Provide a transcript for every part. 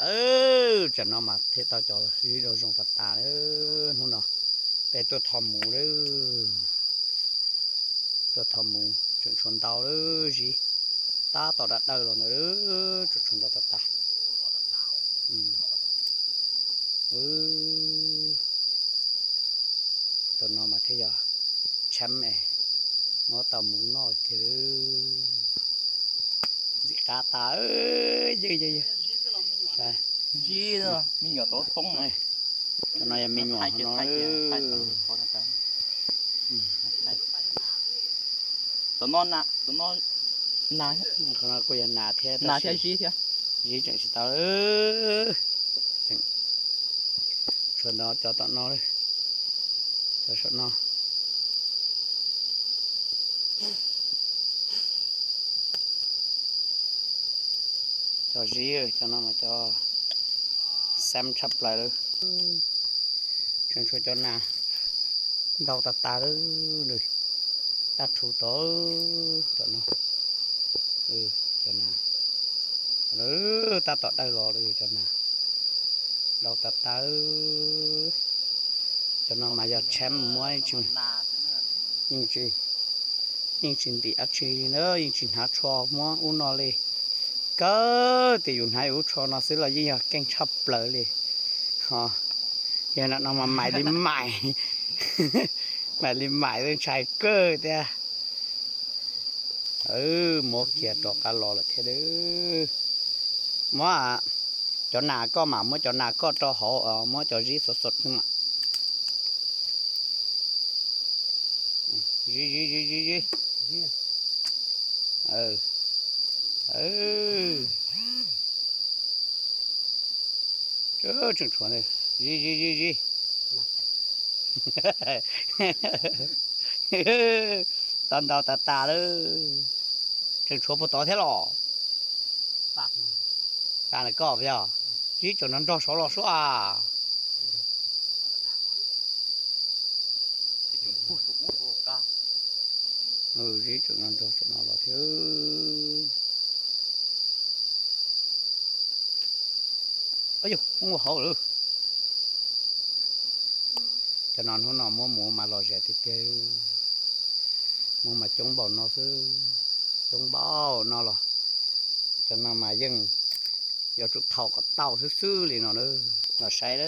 Tam no mas thiaj tau cov zib zoo zoo tas tas lawm. Hnub no peb tuaj tho muv lawm, tuaj tho muv tseem tshuav ntau lawm, zib tab tom dawb dawb los ntawd, tseem tshuav ntau tas tas. Tus no mas thiaj yog tsheeb es muab tau muv noj tiag. Ntxim qab tas, yog yog yog. Tus no yog me nyuam no. Qhov no kuj yog nas thiab, zib tseem tsis tau. Tshuav ntau cov tom no, cov saum no. Cov zib, cov no mas cov xeeb tshaj plaws lawm. Tseem tshuav cov nas ntau tas tas lawm, tab rhuv tod tom no. Cov nas tab tom dawb los lawm, cov nas ntau tas tas. Cov no mas yog tsheeb muab, yeej tsis ntim dab tsi na, yeej tsis hnav tsho muab ub no li. Kawg tias yus hnav yus lub tsho no xwb los yeej yog keej tshaj plaws li. Ho yog no mas mais li mais, mais li mais ntshai kawg thiab. Muab kiag rov qab los lawm thiab. Muab cov nas koj mas muab cov nas koj rau hauv, muab cov zib xuav xuav xwb mas. Zib zib zib zib zib. Tseem tshuav, zib zib zib zib. Tau ntau tas tas lawm. Tseem tshuav puag tod thiab los? Tas koj yog zib tseem nrog nrog saud los suab. Zib tseem nrog saum no los thiab. Yog poob ua hauv lawm. Cov no hnub no muab muv mas los zam tiag tiag. Muv mas coob npaum no xwb, coob npaum no los. Cov no mas yeej yuav tsum thaum kom tau xwb xwb li no na. Los saib,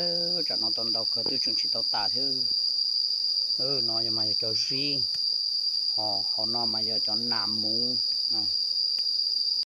tsam no tau ntau kawg twb tseem tsis tau tas thiab. No yog mas yog cov zib, ho hauv no mas yog cov nas muv.